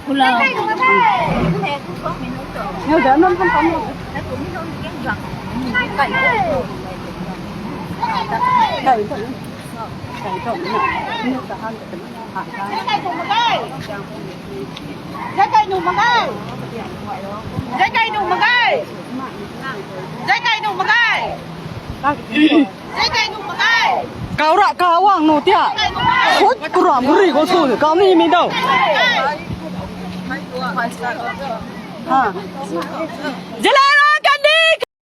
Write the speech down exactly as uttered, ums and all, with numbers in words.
Hello. Hello. Kau ra kau ang nu tia. Khut kuram kuri ko su kau ni mi dou. Ha. Zilai